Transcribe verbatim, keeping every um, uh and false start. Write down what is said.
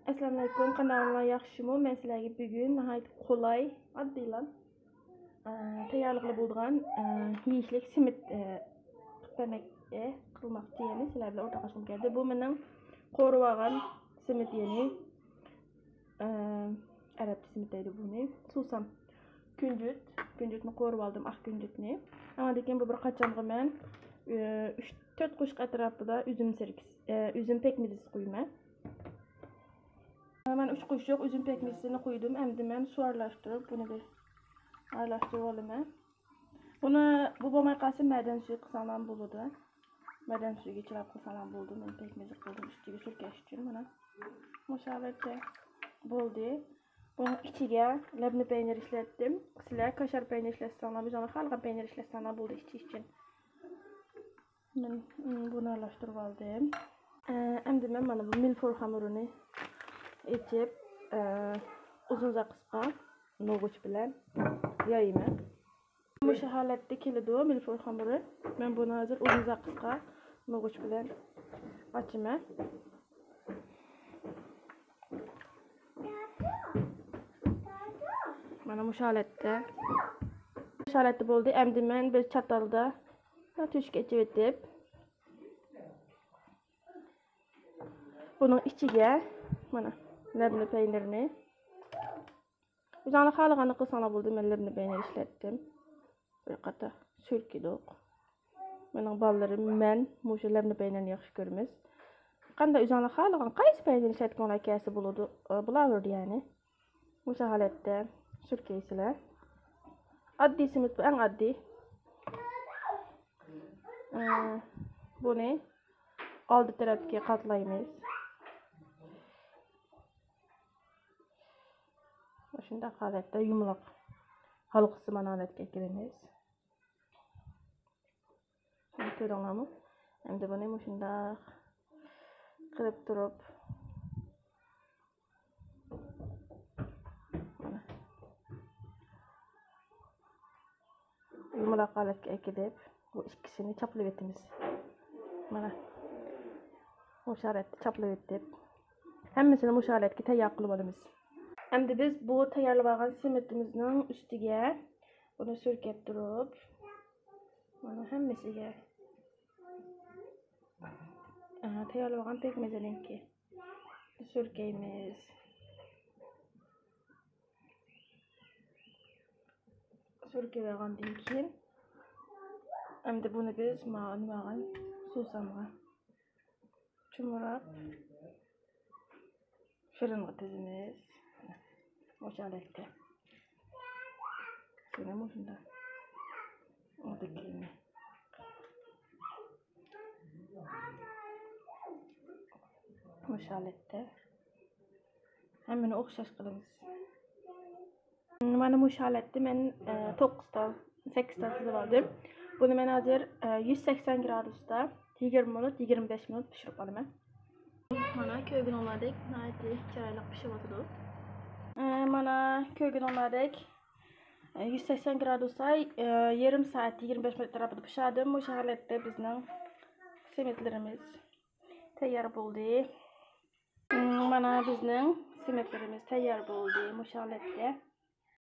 ئەسسالامۇئەلەيكۇم، قانداق ئەھۋالىڭلار، ياخشىمۇ؟ مەن سىلەرگە بۈگۈن ناھايىتى قولاي، ئاددىيلا، ئە، تەييارلىقلا بولىدىغان، ئە، يېيىشلىك سېمىت، ئە، قىلىپ بەرمەكچى، قىلماقچى، يەنى سىلەر بىلەن ئورتاقلاشقۇم كەلدى. بۇ مېنىڭ قورۇۋالغان سېمىت، يەنى، ئە، ئەرەبچە سېمىت دەيدۇ بۇنى. سۇسام، كۈنجۈت، كۈنجۈتنى قورۇۋالدىم، ئاق كۈنجۈتنى. ئاندىن كېيىن بۇ بىر قاچانغا مەن، ئە، ئۈچ، تۆت قوشۇق ئەتراپىدا ئۈزۈم سىركىسى، ئە، ئۈزۈم پەكمىزى قۇيىمەن. مەن ئۈچ قوشۇق ئۈزۈم پەكمىزىنى قۇيدۇم. ئەمدى مەن سۇ ئارىلاشتۇرۇپ، بۇنى بىر ئارىلاشتۇرۇپ ئالىمەن. بۇنى، بۇ بولماي قالسا، مەدەن سۈيى قىلساڭلارمۇ بولىدۇ. مەدەن سۈيىگە چىلاپ قىلساڭلارمۇ بولىدۇ. مەن پەكمىزى قىلدىم ئۈستىگە سۈركەش ئۈچۈن. مانا، مۇشۇ ھالەتتە بولدى. بۇنىڭ ئىچىگە لەبنە پەينىر ئىشلەتتىم. سىلەر كاشار پەينىر ئىشلەتسەڭلار، ئۆزۈڭلار خالىغان پەينىر ئىشلەتسەڭلار بولدى ئىچى ئۈچۈن. مەن، م، بۇنى ئارىلاشتۇرۇپ ئالدىم. ئە، ئەمدى مەن مانا بۇ مىلفور خامۇرىنى ئېچىپ، ئە، ئۇزۇن زاققىسقا نوغۇچ بىلەن يايىمەن. مۇشۇ ھالەتتە كېلىدۇ مىلفور خامۇرى. مەن بۇنى ھازىر ئۇزۇن زاققىسقا نوغۇچ بىلەن ئاچىمەن. مانا مۇشۇ ھالەتتە. مۇشۇ ھالەتتە بولدى. ئەمدى مەن بىر چاتالدا تۆشۈك ئېچىۋېتىپ، بۇنىڭ ئىچىگە مانا لەبنە پەينىرىنى، ئۆزۈڭلار خالىغاننى قىلساڭلار بولدى. مەن لەبنە پەينىر ئىشلەتتىم. بىر قاتا سۈركىدۇق. مېنىڭ بالىلىرىم، مەن مۇشۇ لەبنە پەينىرىنى ياخشى كۆرىمىز. قانداق ئۆزۈڭلار خالىغان قايسى پەينىرنى ئىشلەتكۈڭلار كەلسە بولىدۇ، ئە، بولاۋېرىدۇ يەنى. مۇشۇ ھالەتتە سۈركەيسىلەر. ئاددىي سېمىت بۇ، ئەڭ ئاددىي. ئە، بۇنى ئالدى تەرەپكە قاتلايمىز. مۇشۇنداق ھالەتتە يۇمىلاق ھالقىسىمان ھالەتكە كېلىمىز. كۆردۈڭلارمۇ؟ ئەمدى بۇنى مۇشۇنداق قىلىپ تۇرۇپ، مانا، يۇمىلاق ھالەتكە ئەكېلىپ، بۇ ئىككىسىنى چاپلىۋېتىمىز. مانا، مۇشۇ ھالەتتە چاپلىۋېتىپ، ھەممىسىنى مۇشۇ ھالەتكە تەييار قىلىۋالىمىز. ئەمدى بىز بۇ تەييارلىۋالغان سېمىتىمىزنىڭ ئۈستىگە بۇنى سۈركەپ تۇرۇپ، مانا ھەممىسىگە، ئە، تەييارلىۋالغان پەكمىزىنىڭكى سۈركەيمىز. سۈركىۋالغاندىن كېيىن، ئەمدى بۇنى بىز ما-، نېمە قىلغان سۇسامغا چومۇراپ، فىرىنغا تىزىمىز. مۇشۇ ھالەتتە. سېنى مۇشۇنداق. ئۇندىن كېيىن مۇشۇ ھالەتتە. ھەممىنى ئوخشاش قىلىمىز. مانا مۇشۇ ھالەتتە مەن، ئە، توققۇز تال، سەككىز تال تىزىپ ئالدىم. بۇنى مەن ھازىر، ئە، يۈز سەكسەن گرادۇستا يىگىرمە مىنۇت، يىگىرمە بەش مىنۇت پىشۇرۇپ ئالىمەن. مانا كۆرگىنىڭلاردەك ناھايىتى چىرايلىق پىشىۋاتىدۇ. ئە، مانا كۆرگىنىڭلاردەك، ئە، يۈز سەكسەن گرادۇستا، ئە، يېرىم سائەت، يىگىرمە بەش مىنۇت ئەتراپىدا پىشاردىم. مۇشۇ ھالەتتە بىزنىڭ سېمىتلىرىمىز تەييار بولدى. مانا بىزنىڭ سېمىتلىرىمىز تەييار بولدى مۇشۇ ھالەتتە.